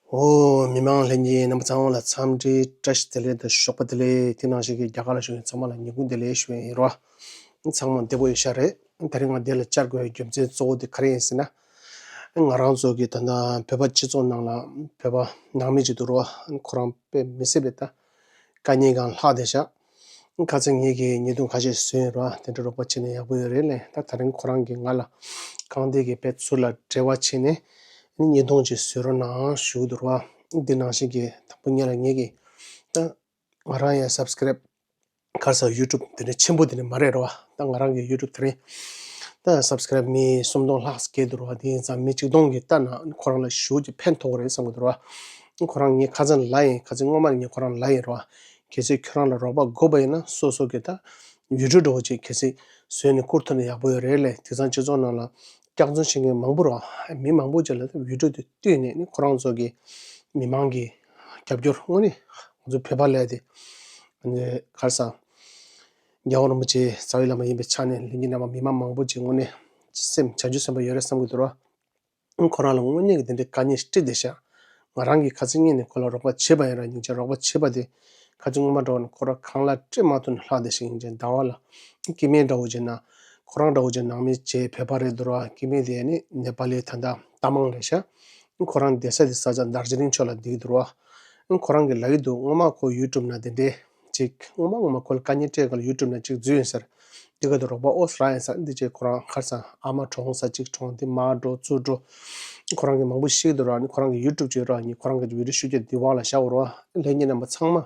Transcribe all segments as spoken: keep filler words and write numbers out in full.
ཨོ། མི་མང་ལྷན་རྒྱས་རྣམ་པ་ཚང་མ་ལ་འཚམས་འདྲི་བཀྲ་ཤིས་བདེ་ལེགས་དང་ཞོགས་པ་བདེ་ལེགས། དེ་ནང་བཞིན་གྱི་རྒྱ་གར་ལ་བཞུགས་མཁན་ཚང་མ་ལ་ཉིན་གུང་བདེ་ལེགས་ཞུ་ཡ་ཡིན་རོ། ཚང་མ་བདེ་པོ་ཡོད་ཤག་རེད། དེ་རིང་ང་འདི་ལ་བཅར་དགོས་པའི་རྒྱུ་མཚན་གཙོ་བོ་དེ་ག་རེ་ཡིན་ཟེར་ན། ང་རང་ཚོ་གི་ད་ལྟ་བོད་པ་སྤྱི་ཚོགས་ནང་ལ་བོད་པ་ནང་མི་ཅིག་འདུག་རོ། ཁོ་རང་དཔེ་མི་སྲིད་པའི་ད་དཀའ་ངལ་སྒང་ལྷག་བསྡད་ཤག་ཁ་སང་ངེད་ཀྱིས་བརྙན་ཐུང་ཁ་ཤས་བཟོས་ཡིན་རོ། དེ་འདྲ་རོགས་པ་བྱས་ན་ཡག་པོ་ཡོད་རེད་ལབ། ད་དེ་རིང་ཁོ་རང་གིས་ང་ལ་རྐང་སྟེགས་ཀྱི་དཔེ་ཚུར་ལ་འབྲེལ་བ་བྱས་ནས་བརྙན་ཐུང་ཅིག་བཟོ་རོགས་གནང་ཞུ་གི་འདུག་རོ། འདི་ནང་བཞིན་གྱི་དང་པོ་ཉིད་ལ་ངེད་ཀྱིས་ད་ང་རང་ཡང་སབ་སི་ཀེ་རེབ་ག་རེ་ཟེར། ཡུ་ཊུབ་དེ་འདྲ་ཆེན་པོ་དེ་འདྲ་མ་རེད་རོ། ད་ང་རང་གི་ཡུ་ཊུབ་དེ་རིང་ད་སབ་སི་ཀེ་རེབ་མི་སུམ་སྟོང་ལྷག་བརྒལ་འདུག་རོ། དེ་ཡིན་ཙང་མི་གཅིག་སྟོང་གིས་ལྟ་ན་ཁོ་རང་ལ་ཞེ་པོ་ཅིག་ཕན་ཐོགས་རེད་བསམ་གྱི་འདུག་རོ། ཁོ་རང་ངས་ཁ་སང་ལབ་ཡིན། ཁ་སང་སྔོན་མ་ངས་ཁོ་རང་ལབ་ཡིན་རོ། གལ་སྲིད་ཁྱོད་རང་ལ་རོགས་པ་དགོས་པ་ཡིན་ན་སོ་སོ་གི་ད་ཡུ་ཊུབ་འདྲ་བོ་ཅིག་གལ་སྲིད་བཟོས་ནས་བསྐུར་ཐུབ་ན་ཡག་པོ་ཡོད་རེད་ལབ། དེང་སང་སྤྱི་ཚོགས་ནང་ལ་སྐྱག་རྫུན་བཤད་མཁན་མང་པོ་རོ། མི་མང་པོ་ཅིག་ལ་ད་ཡུ་ཊུབ་དེ་བཏུད་ནས་ནི་ཁོ་རང་ཚོ་གི་མི་མང་གི་རྒྱབ་སྐྱོར་དངོས་གནས་ང་ཚོ་བོད་པ་ལབ་དེ་ག་རེ་ཟེར། རྒྱལ་བ་རིན་པོ་ཆེ་རྩ་བའི་བླ་མ་ཡིན་པའི་ཆ་ནས་ལྷན་རྒྱས་རྣམ་པ་མི་མང་མང་པོ་ཅིག་དངོས་གནས་སེམས་བྱང་ཆུབ་སེམས་དཔའ་ཡོད་རེད་བསམ་གྱི་འདུག་རོ། ཁོ་རང་ལ་དངོས་གནས་ཀྱི་དེ་འདྲའི་དཀའ་ངལ་འཕྲད་བསྡད་ཤག་ང་རང་གིས་ཁ་སང་ཉིན་ནས་ཁོ་ལ་རོགས་པ་བྱས་པ་ཡིན་ར། སྙིང་རྗེ། རོགས་པ་བྱས་པ་དེ་ཁ་སང་སྔོན་མ་འདྲ་བོ་ནི་ཁོ་རང་གང་ལ་སྤྲད་མ་ཐུབ་ནས་ལྷག་བསྡད་ཤག་སྙིང་རྗེ། ཟླ་བ་ལ་སྐྱེ་དམན་འདྲ་བོ་བྱས་ན་ཁོ་རང་འདྲ་བོ་བྱས་ནང་མི་བྱས་བོད་པ་རེད་འདུག་ར། སྐྱེ་དམན་དེ་ནི་ནེ་པ་ལི་ད་ལྟ་རྟ་མང་རེད་ཤག་ཁོ་རང་བསྡད་ས་དེ་ས་ཆ་དར་ཇི་ལིང་ཕྱོགས་ལ་བསྡད་འདུག་ར། ཁོ་རང་གིས་ལབ་ཀྱི་འདུག་སྔོན་མ་ཁོ་ཡུ་ཊུབ་ནང་དེ་འདྲའི་ཅིག་སྔོན་མ་སྔོན་མ་ཁོ་ལ་དཀའ་ངལ་འཕྲད་སྐབས་ལ་ཡུ་ཊུབ་ནང་ཅིག་འཛུལ་ཡིན་ཟེར། འདི་ག་དུ་རོགས་པ་ཨོ་སི་ར་ཡིན་ཟེར། འདི་བྱས་ཁོ་རང་ཁ་སང་ཨ་མ་གྲོངས་ས་གཅིག་གྲོངས། འདི་མར་འགྲོ་ཚུར་འགྲོ། ཁོ་རང་གིས་མང་པོ་ཤེས་ཀྱི་འདུག་ར། ནི་ཁོ་རང་གི་ཡུ་ཊུབ་ཅིག་ཡོད་ར། ནི་ཁོ་རང་གི་བི་ཌིའོ་ཤུ་རྒྱུ་འདི་འོག་ལ་བཞག་རོགས། ལྷན་རྒྱས་རྣམ་པ་ཚང་མ་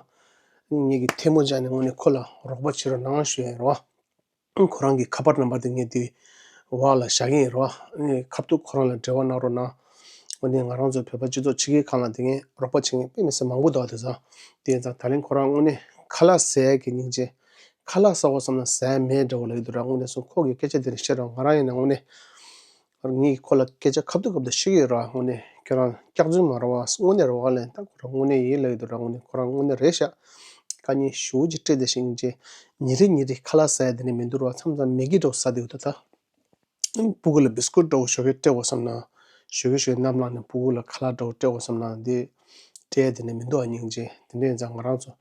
ངེད་ཀྱིས་ཐལ་མོ་སྦྱར་ནས་དངོས་གནས་ཁོ་ལ་རོགས་པ་བྱེད་རོགས་གནང་ཞུ་ཡིན་རོགས། ཁོ་རང་གི་ཁ་པར་ནམ་བར་དེ་ངས་དེ་འོག་ལ་བཞག་གི་ཡིན་རོགས། ཨ་ནི་ཁ་ཐུག་ཁོ་རང་ལ་འབྲེལ་བ་གནང་རོགས་གནང་། ཨ་ནི་ང་རང་ཚོ་བོད་པ་སྤྱི་ཚོགས་ཕྱི་རྒྱལ་ཁག་ལ་དེ་ངས་རོགས་པ་བྱེད་མཁན་དཔེ་མི་སྲིད་མང་པོ་འདུག་དེ་ཙང་དེ་ཡིན་ཙང་ད་རིང་ཁོ་རང་དངོས་གནས་ཁ་ལག་ཟ་ཡས་ཀྱི་སྙིང་རྗེ། ཁ་ལག་ཟ་དགོས་བསམ་ན་ཟ་ཡས་མེད་འདྲ་བོ་ལབ་ཀྱི་འདུག་ར། དངོས་གནས་སོང་ཁོ་གིས་སྐད་ཆ་དེ་རིང་བཤད་རོགས། ང་རང་ཡིན་ན་དངོས་གནས་ངས་ཁོ་ལ་སྐད་ཆ་ཁ་ཐུག་ཁ་ཐུག་བཤད་ཀྱི་ཡོད་ར། དངོས་གནས་ཁྱོད་རང་སྐྱག་རྫུན་མ་རེད་བ། དངོས་གནས་རེད་བ་ལབ། ད་ཁོ་རང་དངོས་གནས་ཡིན་ལབ་ཀྱི་འདུག་ར། དངོས་གནས་ཁོ་རང་དངོས་གནས་རེད་ཤག་དཀའ་ངལ་ཞེ་པོ་ཅིག་འཕྲད་བསྡད་ཤག་སྙིང་རྗེ། ཉིན་རེ་ཉིན་རེ་ཁ་ལག་ཟ་ཡ་དེ་ནས་མི་འདུག་ར། མཚམས་མཚམས་མེ་གི་འདྲ་བོ་ཟ་བསྡད་ཀྱི་འདུག་ད་སྤུ་གུ་ལ་བི་སི་ཀུཊ་འདྲ་བོ་ཞོགས་ཀས་སྤྲད་དགོས་བསམ་ན། ཞོགས་ཀས་ཞོགས་ཀས་གནམ་ལངས་ནས་སྤུ་གུ་ལ་ཁ་ལག་འདྲ་བོ་སྤྲད་དགོས་བསམ་ན་འདི་སྤྲད་ཡ་དེ་ནས་མི་འདུག་ཨ། སྙིང་རྗེ། དེ་འདྲ་ཡིན་ཙང་ང་རང་ཚོ་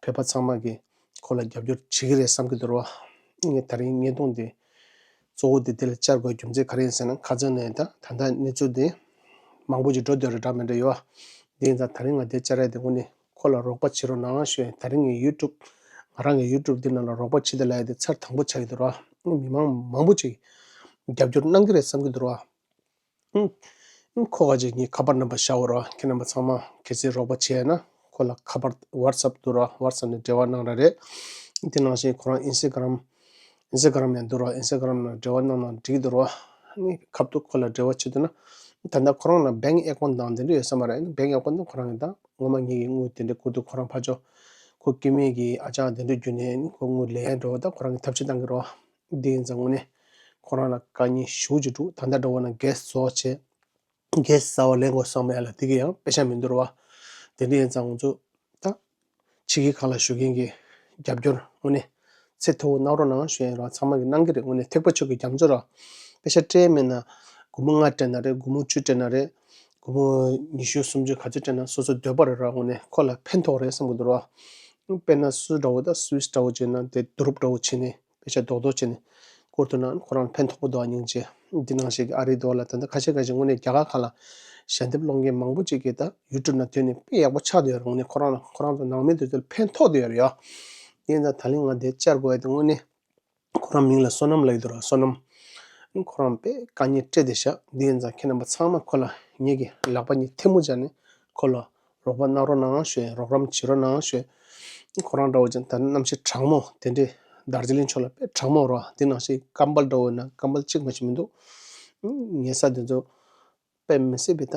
བོད་པ་ཚང་མ་གིས་ཁོ་ལ་རྒྱབ་སྐྱོར་བྱེད་ཀྱི་རེད་བསམ་གྱི་འདུག་ར། ངས་ད་རིང་བརྙན་ཐུང་འདི་གཙོ་བོ་དེ་འདི་ལ་བཅར་དགོས་རྒྱུ་མཚན་ག་རེ་ཡིན་ཟེར་ན། ཁ་སང་ནས་ད་ད་ལྟ་གནས་ཚུལ་འདི་མང་པོ་ཅིག་འགྲོ་སྡོད་རེད་འདྲ་མི་འདྲ་ཡོད་ཨ། དེ་ཡིན་ཙང་ད་རིང་ང་འདི་བཅར་ཡ་དེ་དངོས་གནས་ཁོ་ལ་རོགས་པ་བྱེད་རོགས་གནང་ཞུ་ཡ། ད་རིང་ངའི་ཡུ་ཊུབ་ང་རང་གི་ཡུ་ཊུབ་འདི་ནང་ལ་རོགས་པ་བྱེད་དང་ལབ་ཡ་དེ་ཚར་དང་པོ་ཆགས་ཀྱི་འདུག་ར། མི་མང་མང་པོ་ཅིག་རྒྱབ་སྐྱོར་གནང་གི་རེད་བསམ་གྱི་འདུག་ར། ཨུ། ཨུ། ཁོ་ག་ཅིག་ངའི་ཁ་པར་ནམ་བར་བཞག་ཡོད་ར། ཁྱེད་རྣམ་པ་ཚང་མ་གལ་སྲིད་རོགས་པ་བྱས་ན་ཁོ་ལ་ཁ་པར་ཝ་ཊི་སེབ་འདུག་ར། ཝ་ཊི་སེབ་ནས་འབྲེལ་བ་གནང་ར་རེད། དེ་ནང་བཞིན་ཁོ་རང་ཨིན་སི་ཊ་གྷ་རམ་ཨིན་སི་ཊ་གྷ་རམ་ཡང་འདུག་ར། ཨིན་སི་ཊ་གྷ་རམ་ནང་འབྲེལ་བ་གནང་ན་འགྲིག་འདུག་ར། ཨ་ནི་ཁ་ཐུག་ཁོ་ལ་འབྲེལ་བ་བྱེད་འདུག་ན། ད་ལྟ་ཁོ་རང་ལ་བེང་ཨེ་ཀོན་ཊི་དང་དེ་འདྲ་ཡོད་ས་མ་རེད། བེང་ཨེ་ཀོན་ཊི་ཁོ་རང་གི་ད་སྔོན་མ་ངེད་ཀྱི་དངུལ་དེ་འདྲ་བསྐུར་དུས་ཁོ་རང་ཕར་ཕྱོགས་ཁོ་སྐྱེ་དམན་གྱི་ཨ་ཅག་དེ་འདྲ་བརྒྱུད་ནས་ནི་ཁོ་དངུལ་ལེན་འགྲོ་བ་ད་ཁོ་རང་གི་ཐབས་ཤེས་གཏང་གི་རོགས། འདི་ཡིན་ཙང་དངོས་གནས་ཁོ་རང་ལ་དཀའ་ངལ་ཞེ་པོ་ཅིག་འདུག་ད་ལྟ་འདྲ་བོ་ན་གེ་སི་རྫོགས་བྱས། གེ་སི་ཟ་བ་ལེན་དགོས་བསམ་ཡ་ལ་དེ་གི་ཡང་པེ་ཤ་མི་འདུག་ར་བ། དེ་འདྲ་ཡིན་ཙང་ང་ཚོ་ད་ཕྱི་རྒྱལ་ཁག་ལ་བཞུགས་མཁན་གྱི་རྒྱབ་སྐྱོར་དངོས་གནས་ཚད་མཐོ་པོ་གནང་རོགས་གནང་ཞུ་ཡ་ཡིན་ར། ཚང་མ་གི་གནང་གི་རེད། དངོས་གནས་ཐེག་པ་ཆོས་ཀྱི་རྒྱ་མཚོ་ར། པེ་ཤ་སྤྲད་མེད་ན་སྒོར་མོ་ལྔ་སྤྲད་ན་རེད། སྒོར་མོ་བཅུ་སྤྲད་ན་རེད། སྒོར་མོ་ཉི་ཤུ་སུམ་ཅུ་ག་ཚོད་སྤྲད་ན་སོ་སོ་འདོད་པ་རེད་ར། དངོས་གནས་ཁོ་ལ་ཕན་ཐོགས་རེད་བསམ་གི་འདུག་ར། དཔེར་ན་སུད་འདྲ་བོ་དང་སུད་སི་འདྲ་བོ་བྱས་ན་དེ་བསྡུ་རུབ་འདྲ་བོ་བྱས་ནས་པེ་ཤ་རྡོག་རྡོག་བྱས་ནས་བསྐུར་ཐུབ་ན་ཁོ་རང་ཕན་ཐོགས་པོ་འདུག་ཨ། སྙིང་རྗེ། འདི་ནང་བཞིན་གྱི་ཨ་རིའི་འདྲ་བོ་ལ་ད་ལྟ་ཁ་ཤས་ཁ་ཤས་དངོས་གནས་རྒྱ་གར་ཁག་ལ་ཞལ་འདེབས་སློང་མཁན་མང་པོ་ཅིག་གིས་ད་ཡུ་ཊུབ་ནང་ཐོན་ནས་དཔེ་ཡག་པོ་ཆགས་བསྡད་ཡོད་རེད། དངོས་གནས་ཁོ་རང་ལ་ཁོ་རང་ཚོ་ནང་མི་དེ་ཚོ་ལ་ཕན་ཐོགས་བསྡད་ཡོད་རེད་ཡ། དེ་ཡིན་ཙང་ད་ལན་ང་འདིར་བཅར་དགོས་ཡ་དེ་དངོས་གནས་ཁོ་རང་མིང་ལ་བསོད་ནམས་ལབ་ཀྱི་འདུག་ར། བསོད་ནམས། ཁོ་རང་དཔེ་དཀའ་ངལ་འཕྲད་བསྡད་ཤག་འདི་ཡིན་ཙང་ཁྱེད་རྣམ་པ་ཚང་མ་ཁོ་ལ་ངེད་ཀྱིས་ལག་པ་གཉིས་ཐལ་མོ་སྦྱར་ནས་ཁོ་ལ་རོགས་པ་གནང་རོགས་གནང་ཞུ་ཡ། རོགས་རམ་བྱེད་རོགས་གནང་ཞུ་ཡ། ཁོ་རང་འདྲ་བོ་ཅན་ད་ནི་གནམ་གཤིས་གྲང་མོ་དེ་འདྲའི་དར་ཇི་ལིང་ཕྱོགས་ལ་དཔེ་གྲང་མོ་ར། དེ་ནང་བཞིན་ཀམ་པལ་འདྲ་བོ་ན་ཀམ་པལ་གཅིག་མ་གཏོགས་མི་འདུག་ཉལ་ས་དེ་ཚོ་དཔེ་མི་སྲིད་པའི་ད་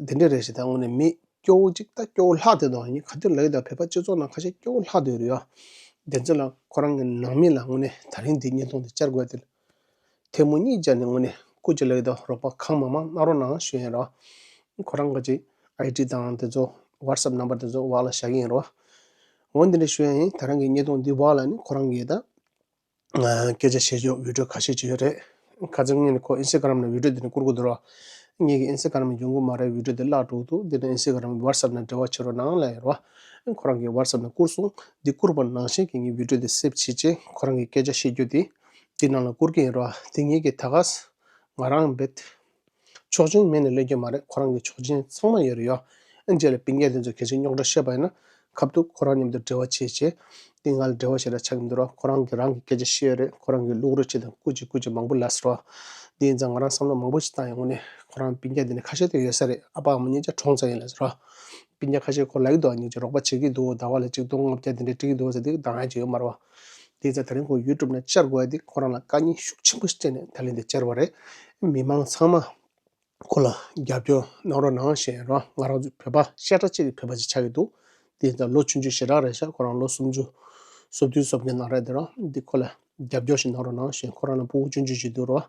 དེ་འདྲ་རེད་ཤག་ད་དངོས་གནས་མི་སྐྱོ་བོ་གཅིག་ད་སྐྱོ་བོ་ལྷག་བསྡད་འདུག་ཨ་ནི་ག་དུས་ལབ་ཀྱི་འདུག་བོད་པ་སྤྱི་ཚོགས་ནང་ཁ་ཤས་སྐྱོ་བོ་ལྷག་བསྡད་ཡོད་རེད་ཡ། དེ་ཚོ་ལ་ཁོ་རང་གི་ནང་མི་ལ་དངོས་གནས་ད་རིང་འདི་བརྙན་ཐུང་འདི་བཅར་དགོས་དེ་ལ་ཐལ་མོ་གཉིས་སྦྱར་ནས་དངོས་གནས་སྐུ་མཁྱེན་ལབ་ཀྱི་འདུག་རོགས་པ་གང་མང་མང་གནང་རོགས་གནང་ཞུ་ཡ་ཡིན་ར། ཁོ་རང་གི་ཅིག་ཨའི་ཌི་དང་དེ་ཚོ་ཝ་ཊི་སེབ་ནམ་བར་དེ་ཚོ་འོག་ལ་བཞག་གི་ཡིན་ར། འོ་འདི་འདྲ་ཞུ་ཡ་ཡིན། ད་རང་གི་བརྙན་ཐུང་འདི་འོག་ལ་ནི་ཁོ་རང་གིས་ད་སྐད་ཆ་བཤད་ཆོག་བི་ཌིའོ་ཁ་ཤས་ཅིག་ཡོད་རེད། ཁ་སང་ངས་ནི་ཁོ་ཨིན་སི་ཊ་གྷ་རམ་ནང་བི་ཌིའོ་འདི་ནི་བསྐུར་གི་འདུག་ར། ངེད་ཀྱི་ཨིན་སི་ཊ་གྷ་རམ་ཡོང་གི་མ་རེད། བི་ཌིའོ་དེ་བརླག་འགྲོ་གི་འདུག་འདི་ནས་ཨིན་སི་ཊ་གྷ་རམ་ཝ་ཊི་སེབ་ནང་འབྲེལ་བ་བྱེད་རོགས་གནང་ལབ་ཡོད་རེད་བ། ཁོ་རང་གིས་ཝ་ཊི་སེབ་ནང་བསྐུར་སོང་། འདི་བསྐུར་བ་ནང་བཞིན་གྱི་ངས་བི་ཌིའོ་དེ་སེབ་བྱས་རྗེས་ཁོ་རང་གི་སྐད་ཆ་བཤད་རྒྱུ་དེ་འདི་ནང་ལ་བསྐུར་གྱི་ཡིན་རེད་བ། དེ་ངེད་ཀྱིས་ད་ག་ང་རང་རྦད་ཆོག་མཆན་མེད་ནས་སླེབས་རྒྱུ་མ་རེད། ཁོ་རང་གི་ཆོག་མཆན་ཚང་མ་ཡོད་རེད་ཡ། ཨ་རྗེས་ལ་སྤུན་ཀྱག་དེ་ཚོ་གལ་སྲིད་རྙོག་དྲ་བཤད་པ་ཡིན་ན་ཁ་ཐུག་ཁོ་རང་མཉམ་དུ་འབྲེལ་བ་བྱས་བྱས། དེ་ང་ལ་འབྲེལ་བ་ཞེ་དྲག་ཆགས་ཀྱི་མི་འདུག་ར། ཁོ་རང་གིས་རང་གི་སྐད་ཆ་བཤད་ཡོད་རེད། ཁོ་རང་གི་ལུག་རོ་ཅི་དང་སྐུ་མཁྱེན་སྐུ་མཁྱེན་མང་པོ་ལབ་སོང་ར། དེ་ཡིན་ཙང་ང་རང་བསམ་བློ་མང་པོ་ཞིག་བཏང་ཡོང་ངོ་ནས་ཁོ་རང་སྤུན་ཀྱག་དེ་ནས་ཁ་ཤས་དེ་ཡོད་ས་རེད། ཨ་ཕ་ཨ་མ་གཉིས་ཆ་གྲོངས་ཚར་ཡིན་ལབ་སོང་ར། སྤུན་ཀྱག་ཁ་ཤས་ཁོ་ལབ་ཀྱི་འདུག་སྙིང་རྗེ། རོགས་པ་བྱེད་ཀྱི་འདུག་ཟླ་བ་ལ་ཆིག་སྟོང་ལྔ་བརྒྱ་དེ་འདྲ་སྤྲད་ཀྱི་འདུག་ཟེར། དེ་གདངས་ཡ་ཅིག་ཡོད་མ་རེད་བ། དེ་ཚ་ད་རིང་ཁོ་ཡུ་ཊུབ་ནས་བཅར་དགོས་ཡ་དེ་ཁོ་རང་ལ་དཀའ་ངལ་ཤུགས་ཆེན་པོ་ཞིག་སྤྲད་ནས་ད་ལན་དེ་བཅར་བ་རེད། མི་མང་ཚང་མ་ཁོ་ལ་རྒྱབ་སྐྱོར་གནང་རོགས་གནང་ཞེས་རོ། ང་རང་ཚོ་བོད་པ་ཤ་ཁྲག་གཅིག་གི་བོད་པ་ཅིག་ཆགས་ཀྱི་འདུག་དེ་ཡིན་ཙང་ལོ་ཆུང་ཆུང་ཞེ་དྲག་རེད་ཤག་ཁོ་རང་ལོ་སུམ་ཅུ་སོ་བདུན་སོ་བརྒྱད་ནང་རེད་དེ་རོ། འདི་ཁོ་ལ་རྒྱབ་སྐྱོར་ཞིག་གནང་རོགས་གནང་ཞེས། ཁོ་རང་ལ་ཕྲུ་གུ་ཆུང་ཆུང་ཞིག་འདུག་རོ།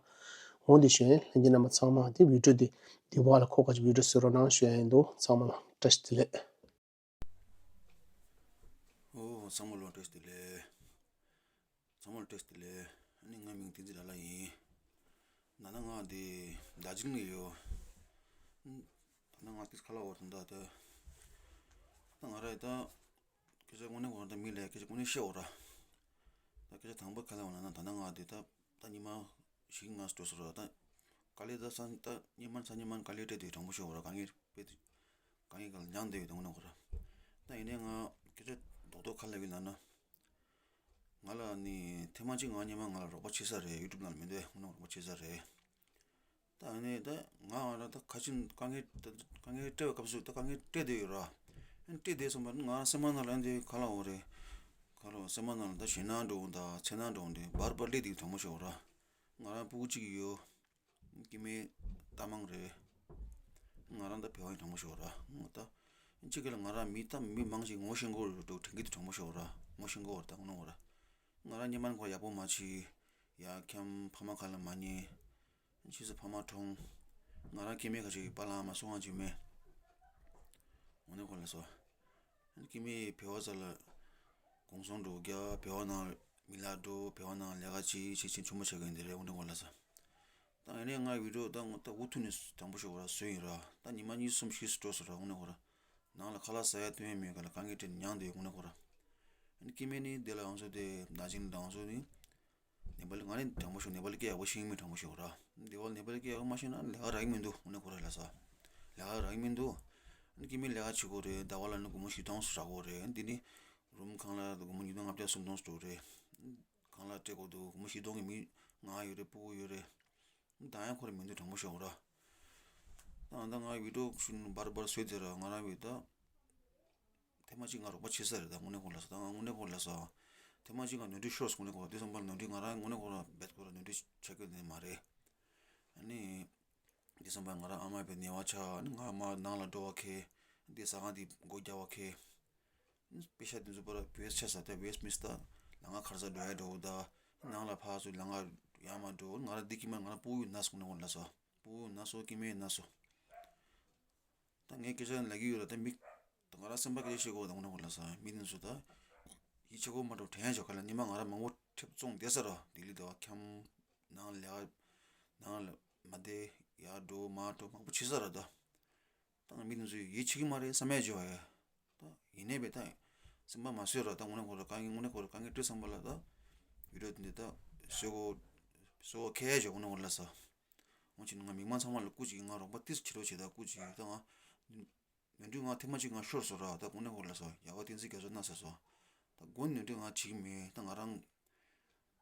འོང་དེ་བཞིན་ལྷན་རྒྱས་རྣམ་པ་ཚང་མ་དེ་བི་ཌིའོ་དེ་དེ་བ་ལ་ཁོ་ག་ཅིག་བི་ཌིའོ་བཟོ་རོགས་གནང་ཞུ་ཡ་ཡིན་འདུག་ཚང་མ་ལ་བཀྲ་ཤིས་བདེ་ལེགས། ཨོ་ཚང་མ་ལ་བཀྲ་ཤིས་བདེ་ལེགས། ཚང་མ་ལ་བཀྲ་ཤིས་བདེ་ལེགས། ཨ་ནི་ང་མིང་བསྟན་འཛིན་ལ་ལ་ཡིན། ད་ལྟ་ང་འདི་རྡོ་རྗེ་གླིང་ལ་ཡོད། ད་ལྟ་ང་ཏིས་ཁ་ལག་འོར་དང་ད་ད་ད་ང་ར་ད་སྐད་ཆ་དངོས་གནས་འོར་ད་མི་ལ་སྐད་ཆ་དངོས་གནས་བཤད་འོར་ར། ད་སྐད་ཆ་དང་པོ་ག་ལ་འོར་ན་ད་ལྟ་ང་འདི་ད་ད་ཉི་མ་བཞི་ལྔ་སྤྲོ་སོང་ར། ད་དཀའ་ལས་ད་ས་ད་ཉི་མ་ས་ཉི་མ་དཀའ་ལས་སྤྲད་དེ་དྲང་པོ་ཤོད་འོར་ར། དཀའ་ངལ་དཔེ་དཀའ་ངལ་ག་ལ་མྱངས་བསྡད་ཡོད་ད་དངོས་གནས་འོར་ར། ད་ཡིན་ནའི་ང་སྐད་ཆ་རྡོག་རྡོག་ག་ལ་ཡོད་ལབ་ན། ང་ལ་ནི་ཐེངས་མ་གཅིག་ང་སྔོན་མ་ང་ལ་རོགས་པ་བྱེད་ས་རེད། ཡུ་ཊུབ་ནང་ལ་མི་འདུག་དངོས་གནས་རོགས་པ་བྱེད་ས་རེད། ད་ཨ་ནི་ད་ང་ང་ལ་ད་ཁ་ཆེམས་དཀའ་ངལ་ད་དཀའ་ངལ་སྤྲད་པའི་སྐབས་སུ་ད་དཀའ་ངལ་སྤྲད་བསྡད་ཡོད་ར། ཨ་ནི་སྤྲད་བསྡད་སོང་བ་ནི་ང་སེམས་པ་ནང་ལ་འདི་ག་ལ་འོ་རེད། ག་ལ་སེམས་པ་ནང་ལ་ད་ཞེད་སྣང་འགྲོ་འོང་ད་འཚེར་སྣང་འགྲོ་འོང་དེ་འབར་འབར་སླེབས་དེ་དྲང་པོ་ཤོད་ར། ང་རང་ཕྲུ་གུ་གཅིག་ཡོད། སྐྱེ་དམན་རྟ་མང་རེད། ང་རང་ད་བོད་པ་ཡིན་དྲང་པོ་ཤོད་ར། ང་ད་གཅིག་གི་ལ་ང་རང་མི་ད་མི་མང་ཞིག་ངོ་ཤེས་ཀྱི་ཡོད་འགྲོ་དྲན་གྱི་འདུག་དྲང་པོ་ཤོད་ར། ངོ་ཤེས་ཀྱི་ཡོད་ད་ངོ་ནོ་ར། ང་རང་སྔོན་མ་ཁོ་ཡག་པོ་མ་བྱས། ཡ་ཁྱམས་ཕ་མ་ཁ་ལ་མ་ཉན། ཕྱིས་སུ་ཕ་མ་གྲོངས། ང་རང་སྐྱེ་དམན་ཁ་ཅིག་པཱ་ལགས་མ་སོང་བ་ཅིག་མེད། འོ་ནས་ཁོ་ལ་སོ། སྐྱེ་དམན་བོད་པ་ཚོ་ལ་གུང་སེང་འགྲོ་རྒྱ་བོད་པ་ནང་མི་ལ་འགྲོ་བོད་པ་ནང་ལས་ཀ་ཅིག་བྱེད་ཆེན་ཆུང་མ་བྱེད་གི་འདི་རེད། འོ་ནས་ཁོ་ལ་སོ། ད་ཡིན་ནའི་ང་བི་ཌིའོ་ད་ངོ་ད་འུ་ཐུག་ནས་དྲང་པོ་ཤོད་ར་བཟོས་ཡིན་ར། ད་ཉི་མ་གཉིས་གསུམ་བཞི་སྤྲོ་སོང་ར། འོ་ནས་ཁོ་ར་ནང་ལ་ཁ་ལག་ཟ་ཡ་འཐུང་ཡ་མེད་ག་ལ་དཀའ་ངལ་འཕྲད་མྱངས་བསྡད་ཡོད། འོ་ནས་ཁོ་ར་སྐྱེ་དམན་ནི་དེ་ལ་ང་ཚོ་དེ་ད་ཅིང་ད་ང་ཚོ་ནི། ནེ་པ་ལི་ང་ནི་དྲང་པོ་ཤོད། ནེ་པ་ལི་སྐད་ཡག་པོ་ཤེས་ཀྱི་མེད་དྲང་པོ་ཤོད་ར། དེ་བ་ནེ་པ་ལི་སྐད་ཡག་པོ་མ་ཤེས་ན་ལས་ཀ་རག་གི་མི་འདུག་འོ་ནས་ཁོ་ར་ལ་ས། ལས་ཀ་རག་གི་མི་འདུག་སྐྱེ་དམན་ལས་ཀ་བྱེད་དགོས་རེད། ཟླ་བ་ལ་ནི་སྒོར་མོ་བཞི་སྟོང་ཙམ་རག་གི་རེད། འདི་ནི་རུམ་ཁང་གླ་སྒོར་མོ་ཉིས་སྟོང་ལྔ་བརྒྱ་སུམ་སྟོང་ཙམ་འགྲོ་གི་རེད། ཁང་གླ་སྤྲད་དགོས་འདུག་སྒོར་མོ་བཞི་སྟོང་གི་མི་ང་ཡོད་རེད། ཕྲུ་གུ་ཡོད་རེད། ད་ཡང་ཁོ་ར་མི་འདུག་དྲང་པོ་ཤོད་ར། ད་ད་ང་བི་ཌིའོ་ཤུན་འབར་འབར་བཟོས་དེ་ར་ང་རང་བི་ད། ཐེངས་མ་གཅིག་ང་རོགས་པ་བྱེད་ས་རེད། ད་དངོས་གནས་ཁོ་ལ་ས། ད་ང་དངོས་གནས་ཁོ་ལ་ས། ཐེངས་མ་གཅིག་ང་ནོར་འཁྲུལ་ཤོར་སོང་། དངོས་གནས་ཁོ་དེ་བསམ་པ་ལ་ནོར་འཁྲུལ་ང་རང་དངོས་གནས་ཁོ་ལ་རྦད་ཁོ་ལ་ནོར་འཁྲུལ་ཆགས་ཀྱི་ནི་མ་རེད། ཨ་ནི། དེ་བསམ་པ་ང་རང་ཨ་མ་བའི་ཉེ་བ་ཆགས། ཨ་ནི་ང་མ་ནང་ལ་འགྲོ་བ་ཁེ། དེ་ཟ་ཁང་དེ་སྒོ་རྒྱག་པ་ཁེ། ཨ་ནི་པེ་ཤ་དེ་ཚོ་པར་བེས་ཆ་ས་ད་བེས་མི་སྟ། ལ་ང་ཁར་ས་འགྲོ་ཡ་འགྲོ་ད། ནང་ལ་ཕར་ཚུར་ལ་ང་ཡར་མར་འགྲོ། ང་རང་འདི་ཁྱིམ་ང་རང་ཕྲུ་གུ་ན་སོང་། དངོས་གནས་ཁོ་ལ་ས། ཕྲུ་གུ་ན་སོང་། སྐྱེ་དམན་ན་སོང་། ད་ངས་སྐད་ཆ་ལབ་ཀྱི་ཡོད་ར། ད་མི་ད་ང་རང་སེམས་པ་སྐད་ཆ་བཤད་དགོས། ད་དངོས་གནས་ཁོ་ལ་ས་མི་དེ་ཚོ་ད་ཡིད་ཆེས་དགོས་མ་འགྲོ་དྲན་ཡ་ཆོག་ག་ལ། ཉི་མ་ང་རང་མང་པོ་ཁྲེབ་བཙོང་བསྡད་ས་ར། ལྡི་ལི་ད་བ་ཁྱམས་ནང་ལས་ནང་ལ་མ་བསྡད། ཡར་འགྲོ་མར་འགྲོ་མང་པོ་བྱེད་ས་ར། ད་ད་ང་མི་དེ་ཚོ་ཡིད་ཆེས་ཀྱི་མ་རེད་བསམ་ཡ་ཆོག་ཡ། ད་ཡིན་ནའི་བས་ད་སེམས་པ་མ་བཟོད་ར། ད་དངོས་གནས་ཁོ་ར་དཀའ་ངལ་དངོས་གནས་ཁོ་ར་དཀའ་ངལ་སྤྲད་བསམ་པ་ལ་ད་བི་ཌིའོ་འདི་ད་བཟོ་དགོས་བཟོ་དགོས་ཁེལ་ཡ་ཆོག་དངོས་གནས་ཁོ་ལ་ས། འོ་ཅི་ང་མི་མང་ཚང་མ་ལ་སྐུ་མཁྱེན། ང་རོགས་པ་ཏིས་བྱེད་རོགས་བྱེད། ད་སྐུ་མཁྱེན། ད་ང་ནོར་འཁྲུལ་ང་ཐེངས་མ་གཅིག་ང་ཤོར་སོང་ར། ད་དངོས་གནས་ཁོ་ལ་ས་ཡག་པ་བསྟན་འཛིན་རྒྱ་མཚོ་ན་ས་སོ། ད་དགོན་ནོར་འཁྲུལ་ང་བྱེད་ཀྱི་མེད། ད་ང་རང་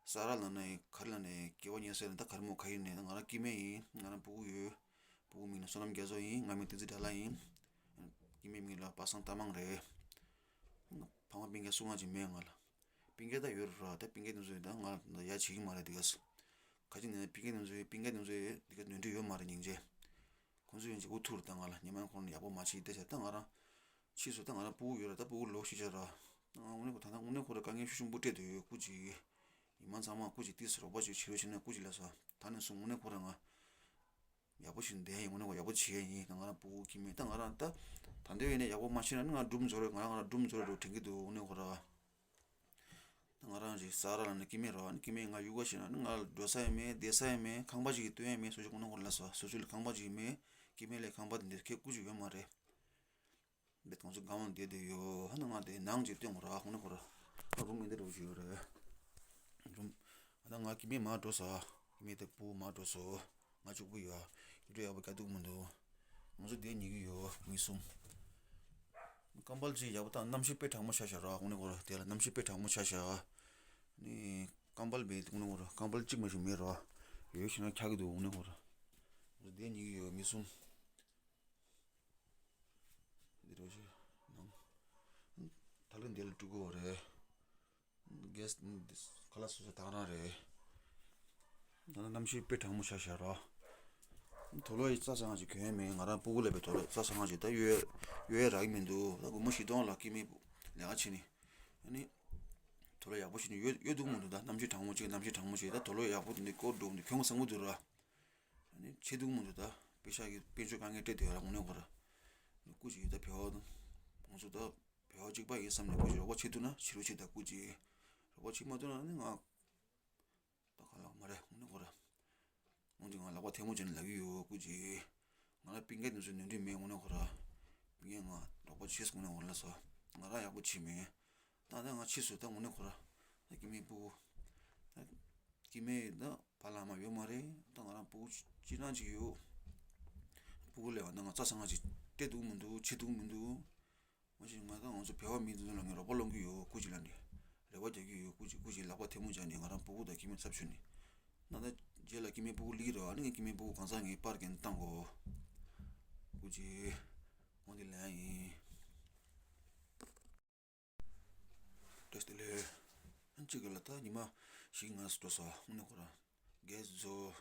ས་ར་ལ་ན་ག་རེ་ལ་ན་སྐྱེ་བ་ཉེ་ས་ན་ད་ག་རེ་མོ་ག་ཡིན་ནས། ད་ང་རང་སྐྱེ་དམན་ཡིན། ང་རང་ཕྲུ་གུ་ཡོད། ཕྲུ་གུ་མིང་ལ་བསོད་ནམས་རྒྱ་མཚོ་ཡིན། ང་མིང་བསྟན་འཛིན་དགྲ་ལྷ་ཡིན། སྐྱེ་དམན་མིང་ལ་པ་སངས་རྟ་མང་རེད། ཕ་མ་སྤུན་ཀྱག་སུ་ང་ཅིག་མེད་ང་ལ། སྤུན་ཀྱག་ད་ཡོད་ར། ད་སྤུན་ཀྱག་དེ་ཚོ་ད་ང་ལ་ཡ་བྱེད་ཀྱི་མ་རེད། དེ་ག་སི་ག་ཅི་ནས་སྤུན་ཀྱག་དེ་ཚོ་སྤུན་ཀྱག་དེ་ཚོ་དེ་ག་ནོར་འཁྲུལ་ཡོད་མ་རེད། སྙིང་རྗེ། ཁོང་ཚོ་ཡོན་ཅིག་འུ་ཐུག་རེད། ད་ང་ལ་ཉི་མ་ཁོང་ལ་ཡག་པོ་མ་བྱེད་བསྡད་ཤག་ད་ང་རང་ཕྱིས་སུ་ད་ང་རང་ཕྲུ་གུ་ཡོད་ར། ད་ཕྲུ་གུ་ལོ་ཤི་ཆ་ར། ད་ང་དངོས་གནས་ཁོ་ད་ད་དངོས་གནས་ཁོ་ར་དཀའ་ངལ་ཤུགས་ཆེན་པོ་སྤྲད་དུ་ཡོད། སྐུ་མཁྱེན། ཉི་མ་ཚང་མ་སྐུ་མཁྱེན་ཏིས་རོགས་པ་ཅིག་བྱེད་རོགས་བྱེད་ན་སྐུ་མཁྱེན་ལ་ས། ད་ནས་བཟུང་དངོས་གནས་ཁོ་ར་ང་ཡག་པོ་ཞིག་བསྡད་ཡིན། དངོས་གནས་ཁོ་ཡག་པོ་བྱེད་ཡ་ཡིན། ད་ང་རང་ཕྲུ་གུ་སྐྱེ་དམན་ད་ང་རང་ད་ད་འདོད་ཡིན་ནས་ཡག་པོ་མ་བྱེད་ན་ནི་ང་སྒྲུབ་འཛོལ་རེད། ང་རང་ང་རང་སྒྲུབ་འཛོལ་རེད་འགྲོ་དྲན་གྱི་འདུག་དངོས་གནས་ཁོ་ར། ད་ང་རང་རེད་ས་ར་ལ་ནི་སྐྱེ་དམན་ར། ཨ་ནི་སྐྱེ་དམན་ང་ཡུལ་ག་ཞིག་ན་ནི་ང་ལ་འགྲོ་ས་ཡང་མེད་བསྡད་ས་ཡང་མེད། ཁང་པ་ཞིག་གི་སྟོན་ཡང་མེད། སོ་སོ་ལ་ཁང་པ་ཞིག་མེད། སྐྱེ་དམན་ལས་ཁང་པ་དེ་འདིར་ཁེ་སྐུ་ཅིག་ཡོད་མ་རེད། འདི་ང་ཚོ་སྒང་བ་བསྡད་དེ་ཡོད། ཧ་ན་ང་དེ་ནང་ཅིག་སྟོན་དགོས་ར། ཧོ་ནི་ཁོ་ར་རུམ་མི་འདི་རུ་ཞིག་ཡོད་རེད། རུམ་ཨ་ད་ང་སྐྱེ་དམན་མར་འགྲོ་ས། སྐྱེ་དམན་དེ་སྤུ་མར་འགྲོ་སོ། ང་གཅིག་པུ་ཡོད། ཡུ་ཊུབ་ཡག་པོ་རྒྱག་ཐུབ་མི་འདུག་ང་ཚོ་བསྡད་ཉེ་གི་ཡོད་མི་གསུམ། ཀམ་པལ་ཅིག་ཡག་པོ་དང་གནམ་གཤིས་དཔེ་གྲང་མོ་ཆགས་ཤག་ར། ཧོ་ནི་ཁོ་ར་དེ་ལ་གནམ་གཤིས་དཔེ་གྲང་མོ་ཆགས་ཤག་ནི་ཀམ་པལ་བས་ཧོ་ནི་ཁོ་ར་ཀམ་པལ་གཅིག་མ་ཞིག་མེད་ར། ཡོད་ཤི་ན་འཁྱག་གི་འདུག་ཧོ་ནི་ཁོ་ར། ང་ཚོ་བསྡད་ཉེ་གི་ཡོད་མི་གསུམ། འདི་རུ་ཞིག་ནང་། ད་ལོ་འདི་ལ་སྤྲུལ་སྐུ་རེད། གེ་སི་ཁ་ལག་སོ་སོ་དང་རང་རེད། ད་ནང་གནམ་གཤིས་དཔེ་གྲང་མོ་ཆགས་ཤག་ར། དུག་ལོག་ཡི་རྩྭ་ཟ་ང་ཅིག་གྱོན་མེད། ང་རང་སྤུ་གུ་ལ་བའི་དུག་ལོག་རྩྭ་ཟ་ང་ཅིག་ད་ཡོད་ཡོད་རག་གི་མི་འདུག་ད་སྒོར་མོ་བཞི་སྟོང་ལ་སྐྱེ་དམན་ལས་ཀ་བྱེད་ནི། ཨ་ནི། དུག་ལོག་ཡག་པོ་བྱེད་ནི་ཡོད་ཡོད་འདུག་མི་འདུག་ད་གནམ་གཤིས་གྲང་མོ་ཅིག་གནམ་གཤིས་གྲང་མོ་ཅིག་ད་དུག་ལོག་ཡག་པོ་འདི་སྐོར་འགྲོ་འདི་གྱོན་གོ་བཟང་པོ་འདུག་ར། ཨ་ནི་ཆེ་འདུག་མི་འདུག་ད་པེ་ཤག་གི་དཔལ་འབྱོར་དཀའ་ངལ་སྤྲད་དེ་ཡོད་ར་དངོས་གནས་ཁོ་ར། སྐུ་མཁྱེན་ད་བོད་པ་དང་། ང་ཚོ་ད་བོད་པ་གཅིག་པ་ཡིན་བསམ་ནས་སྐུ་མཁྱེན་རོགས་པ་བྱེད་ཐུབ་ན་བྱེད་རོགས་བྱེད་ད་སྐུ་མཁྱེན། རོགས་པ་བྱེད་མ་ཐུབ་ན་ནི་ང་ད་ག་ལ་མ་རེད་དངོས་གནས་ཁོ་ར། འོན་ཀྱང་ང་ལག་པ་ཐལ་མོ་སྦྱར་ནས་ལབ་ཀྱི་ཡོད་སྐུ་མཁྱེན། ང་ལ་སྤུན་ཀྱག་དེ་ཚོ་ནོར་འཁྲུལ་མེད་དངོས་གནས་ཁོ་ར། སྤུན་ཀྱག་ང་རོགས་པ་བྱེད་དངོས་གནས་ཁོ་ར་ལ་ས། ང་རང་ཡག་པོ་བྱེད་མེད། ད་ལྟ་ང་ཕྱིས་སུ་ད་དངོས་གནས་ཁོ་ར། ད་སྐྱེ་དམན་སྤུ་གུ། ད་སྐྱེ་དམན་ད་ཕ་ལ་མ་ཡོད་མ་རེད། ད་ང་རང་སྤུ་གུ་སྤྱིར་བཏང་ཅིག་ཡོད། སྤུ་གུ་ལས་བ་ད་ང་རྩྭ་ཟ་ང་ཅིག་སྤྲད་འདུག་མི་འདུག་བྱེད་འདུག་མི་འདུག་མ་གཞི་ང་ད་ང་ཚོ་བོད་པ་མི་དེ་ཚོ་ལ་ངས་རོགས་པ་སློང་གི་ཡོད་སྐུ་མཁྱེན་ལ་ནི། རེ་བ་རྒྱག་གི་ཡོད་སྐུ་མཁྱེན་སྐུ་མཁྱེན་ལག་པ་ཐལ་མོ་སྦྱར་ནས་ང་རང་སྤུ་གུ་དང་སྐྱེ་དམན་ཚབ་ཞུས་ནས། ད་ལྟ་རྗེས་ལ་སྐྱེ་དམན་སྤུ་གུ་སླེབས་ཀྱི་རེད་བ། ཨ་ནི་ངས་སྐྱེ་དམན་སྤུ་གུ་གང་ཟག་ངས་པར་སྐྱེལ་ནས་བཏང་གོ། སྐུ་མཁྱེན། འོ་འདི་ལན་ཡིན། བཀྲ་ཤིས་བདེ་ལེགས། གཅིག་གི་ལ་ད་ཉི་མ་བཞི་ལྔ་སུ་འགྲོ་ས་དངོས་གནས་ཁོ་ར། གེ་སི་བཟོ།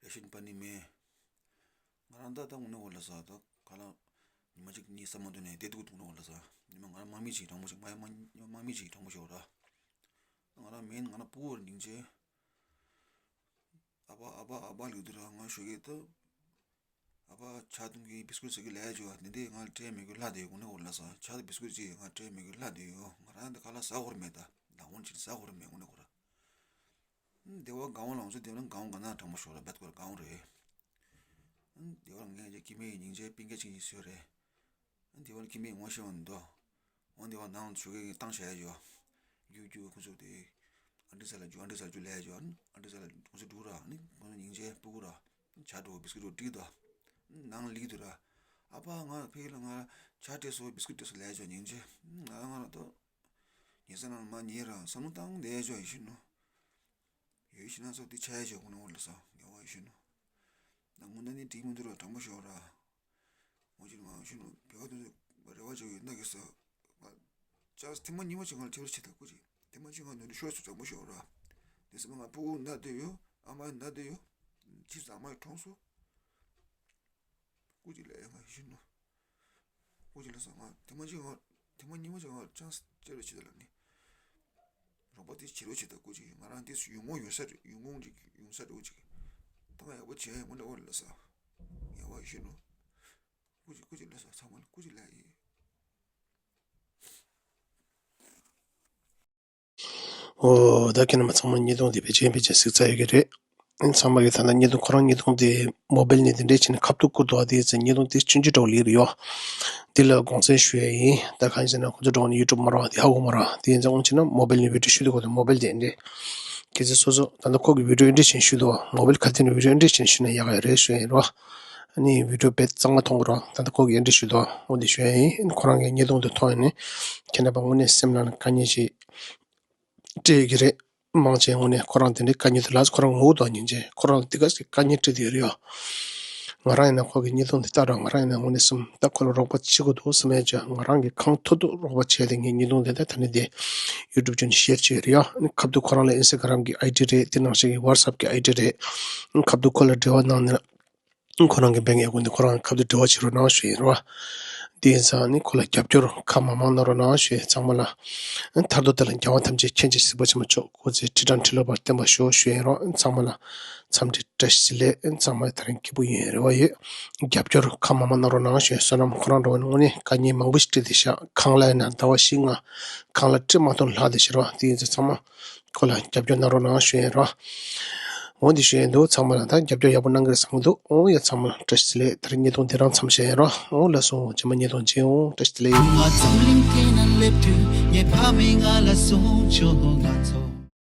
རེ་ཤན་པ་ནི་མེད། ང་རང་ད་ད་དངོས་གནས་ཁོ་ལ་ས་ད་ག་ལ། ཉི་མ་གཅིག་གཉིས་ས་མ་འདུག་ནས་བསྡད་འདུག་དངོས་གནས་ཁོ་ལ་ས། ཉི་མ་ང་རང་དམག་མི་གཅིག་དྲང་པོ་ཞིག་ང་ཡང་དམག་དམག་མི་གཅིག་དྲང་པོ་ཞིག་ཡོད་ར། ང་རང་མིན་ང་རང་སྤུ་གུ་ར་སྙིང་རྗེ། ཨ་ཕ་ཨ་ཕ་ཨ་ཕ་ལུས་དུ་ར་ང་ཞོགས་ཀས་ད། ཨ་ཕ་ཇ་འཐུང་གི་བིས་ཀུད་ཟ་གི་ལས་བྱོས་འདི་འདི་ང་སྤྲད་མེད་གི་ལྷ་དེ་དངོས་གནས་ཁོ་ལ་ས་ཇ་དང་བིས་ཀུད་ཅིག་ང་སྤྲད་མེད་གི་ལྷ་དེ་ཡོད། ང་རང་འདི་ཁ་ལག་ཟ་དགོས་ར་མེད་ད། ལག་འོང་ཅིག་ཟ་དགོས་ར་མེད་དངོས་གནས་ཁོ་ར། སྡེ་བ་སྒང་བ་ལ་ང་ཚོ་སྡེ་བ་ལ་སྒང་བ་ག་ན་དྲང་པོ་ཤོར་ར་བེད་ཁོ་ར་སྒང་བ་རེད། སྡེ་བ་ངས་ཀྱི་ཀི་མེ་ཡི་སྙིང་རྗེ་སྤུན་ཀྱག་ཅིག་ཡིན་ཟེར་རེད། སྡེ་བ་ལ་ཀི་མེ་ངོ་ཤེས་བ་འདུག་འོ་སྡེ་བ་ནང་ལ་ཞོགས་ཀས་བཏང་བྱས་ཡོད། རྒྱུག་རྒྱུག་ཁོ་ཚོ་དེ། ཨ་འདྲི་ས་ལ་རྒྱུག་ཨ་འདྲི་ས་ལ་རྒྱུག་ལས་ཡོད། ཨ་འདྲི་ས་ལ་ཁོ་ཚོ་འགྲོ་ར་ནི་ཁོ་ཚོ་སྙིང་རྗེ་སྤུ་གུ་ར། ཇ་འགྲོ་བིས་ཀུད་འགྲོ་འགྲིག་འདུག་ནང་ལ་ལིག་འདུག་ར། ཨ་ཕ་ང་ཕ་གི་ལ་ང་ཇ་སྤྲད་སོང་བིས་ཀུད་སྤྲད་སོང་ལས་ཡོད་སྙིང་རྗེ། ང་ང་ར་ད། ཉལ་ས་ནང་ལ་མ་ཉལ་ར་བསམ་བློ་བཏང་བསྡད་ཡོད་ཡིན་ཤི་ནོ། ཡོད་ཤི་ན་ཚོ་དེ་ཆ་ཡ་ཆོག་ཁོ་ན་འོ་ལ་ས་ངལ་བ་ཡིན་ཤི་ནོ། ད་དངོས་གནས་ནི་འགྲིག་མི་འདུག་ར་དྲང་པོ་ཤོད་ར། འོ་ཅི་མ་ཤི་ནོ་བེ་བ་དེ་ཚོ་རེ་བ་ཅོ་ཡོད་ན་གི་ས། ང་ཅག་ཐེངས་མ་གཉིས་མ་ཅིག་ང་ལ་ཁྱེར་བ་ཆེ་ད་སྐུ་ཅིག་ཐེངས་མ་གཅིག་ང་ནོར་འཁྲུལ་ཤོར་སོང་དྲང་པོ་ཤོད་ར། དེ་སེམས་ང་སྤུ་གུ་ན་བསྡད་ཡོད། ཨ་མ་ཡང་ན་བསྡད་ཡོད། ཁྱི་ཚོ་ཨ་མ་ཡང་གྲོངས་སོང་། སྐུ་མཁྱེན་ལ་ཡང་ང་ཤི་ནོ། སྐུ་མཁྱེན་ལ་ས་ང་ཐེངས་མ་གཅིག་ང་ཐེངས་མ་གཉིས་མ་ཅིག་ང་ཅང་ཅེར་བྱེད་ལ་ནི། རོགས་པ་དེ་བྱེད་རོགས་བྱེད་ད་སྐུ་མཁྱེན་ང་རང་དེ་ཡོང་ངོ་ཡོང་ས་རེད་ཡོང་ངོ་ཅིག་ཡོང་ས་རེད་འོ་ཅིག་ད་ང་ཡག་པོ་བྱས་ཡོང་ངོ་འདྲ་བོ་ལ་ས། ཡག་པོ་ཤི་ནོ། སྐུ་མཁྱེན་སྐུ་མཁྱེན་ལ་ས་ཚང་མ་ལ་སྐུ་མཁྱེན་ལ་ཡིན། ཨོ། ད་ཁྱེད་རྣམ་པ་ཚང་མ་བརྙན་ཐུང་འདི་ཕལ་ཆེར་ཕལ་ཆེར་གཟིགས་ཚར་ཡོད་ཀྱི་རེད། ཚང་མ་གིས་ད་ལྟ་བརྙན་ཐུང་ཁོ་རང་བརྙན་ཐུང་དེ་མོ་བེལ་ནས་དེ་འདྲས་བྱས་ནས་ཁ་ཐུག་བསྐུར་འདུག་བ། དེ་ཡིན་ཙང་བརྙན་ཐུང་དེ་ཆུང་ཆུང་འདྲ་བོ་ལེགས་རེད་ཡོ། འདི་ལ་དགོངས་སེལ་ཞུ་ཡ་ཡིན། ད་གང་ཡིན་ཟེར་ན་ཁོ་ཚོ་འདྲ་བོ་ནི་ཡུ་ཊུབ་མ་རོགས་དེ་ཧ་གོ་མ་རོགས། དེ་ཡིན་ཙང་འོང་བྱས་ན་མོ་བེལ་ནས་བི་ཌིའོ་ཞུ་འདུག་གོ་དེ་མོ་བེལ་དེ་འདྲས། གལ་སྲིད་སོ་སོ་ད་ལྟ་ཁོ་གི་བི་ཌིའོ་འདི་འདྲས་བྱས་ནས་ཞུ་འདུག་བ། མོ་བེལ་ཁ་ཐུག་ནས་བི་ཌིའོ་འདི་འདྲས་བྱས་ནས་ཞུ་ན་ཡག་ག་རེད་ཞུ་ཡ་ཡིན་རོ། ཨ་ནི་བི་ཌིའོ་དཔེ་གཙང་མ་མཐོང་གི་རོ། ད་ལྟ་ཁོ་གི་འདི་འདྲས་ཞུ་འདུག་བ། འོ་དེ་ཞུ་ཡ་ཡིན། ཁོ་རང་གི་བརྙན་ཐུང་དེ་མཐོང་ཡ་ནི་ཁྱེད་རྣམ་པ་དངོས་གནས་སེམས་ནང་ལ་དཀའ་ངལ་ཞིག་སྤྲད་ཀྱི་རེད། མང་ཆེ་དངོས་གནས་ཁོ་རང་དེ་འདྲའི་དཀའ་ངལ་དེ་ལ་ཁོ་རང་ངུ་འདུག་སྙིང་རྗེ། ཁོ་རང་ལ་དེ་ག་ཞིག་དཀའ་ངལ་སྤྲད་དེ་ཡོད་རེད་ཡ། ང་རང་ཡིན་ན་ཁོ་གི་བརྙན་ཐུང་དེ་ལྟ་ར་ང་རང་ཡིན་ན་དངོས་གནས་སེམས་ད་ཁོ་ལ་རོགས་པ་བྱེད་དགོས་འདུག་བསམ་ཡ་ཅིག་ང་རང་གི་གང་ཐུབ་ཐུབ་རོགས་པ་བྱས་ཏེ་ངས་བརྙན་ཐུང་དེ་ད་ད་ནི་དེ་ཡུ་ཊུབ་བརྒྱུད་ནས་ཤེར་བྱས་ཡོད་རེད་ཡ། ཁ་ཐུག་ཁོ་རང་ལ་ཨིན་སི་ཊ་གྷ་རམ་གི་ཨའི་ཌི་རེད། དེ་ནང་བཞིན་གི་ཝ་ཊི་སི་ཨེབ་གི་ཨའི་ཌི་རེད། ཁ་ཐུག་ཁོ་ལ་འབྲེལ་བ་གནང་ནས་ཁོ་རང་གི་བེང་ཨེ་ཀོན་དེ་ཁོ་རང་ཁ་ཐུག་འབྲེལ་བ་བྱེད་རོགས་གནང་ཞུ་ཡིན་རོ། དེ་ཡིན་ཙང་ནི་ཁོ་ལ་རྒྱབ་སྐྱོར་ཁ་མང་མང་གནང་རོགས་གནང་ཞུ་ཡིན། ཚང་མ་ལ་མཐར་ཐུག་དེ་ལ་རྒྱལ་བ་ཐམས་ཅད་མཁྱེན་ཅིང་གཟིགས་པ་ཆེན་པོ་མཆོག་སྐུ་ཚེ་ཁྲི་ཕྲག་ཁྲི་ལོ་བར་བརྟན་པར་ཤོག་ཞུ་ཡིན་རོ། ཚང་མ་ལ་འཚམས་འདྲི་བཀྲ་ཤིས་བདེ་ལེགས། ཚང་མ་ད་རིང་སྐྱིད་པོ་ཡིན་རེ་བ་ཡོད། རྒྱབ་སྐྱོར་ཁ་མང་མང་གནང་རོགས་གནང་ཞུ་ཡིན། བསོད་ནམས་ཁོ་རང་འགྲོ་བ་ནི་དངོས་གནས་དཀའ་ངལ་མང་པོ་ཞིག་འཕྲད་དེ་ཤག་གང་ལ་ཡིན་ན་ཟླ་བ་བཞི་ལྔ་གང་ལ་འཕྲད་མ་ཐུབ་ལྷག་དེ་ཤི་རོ། དེ་ཡིན་ཙང་ཚང་མ་ཁོ་ལ་རྒྱབ་སྐྱོར་གནང་རོགས་གནང་ཞུ་ཡིན་རོ། འོ་འདི་ཞུ་ཡས་འདུག། ཚང་མ་ལ་ད་རྒྱབ་སྐྱོར་ཡག་པོ་གནང་གི་རེད་བསམ་གི་འདུག། འོ་ཡ་ཚང་མ་ལ་བཀྲ་ཤིས་བདེ་ལེགས། ད་རིང་བརྙན་ཐུང་འདི་རང་མཚམས་བཞག་ཡིན་རོ། འོ་ལགས་སོ། རྗེས་མ་བརྙན་ཐུང་མཇལ་འོང་། བཀྲ་ཤིས་བདེ་ལེགས། ང་འཛམ་གླིང་འདི་ན་སླེབས་དུས་ངའི་ཕ་མས་ང་ལ་གསུངས་བྱུང་། ང་ཚོ།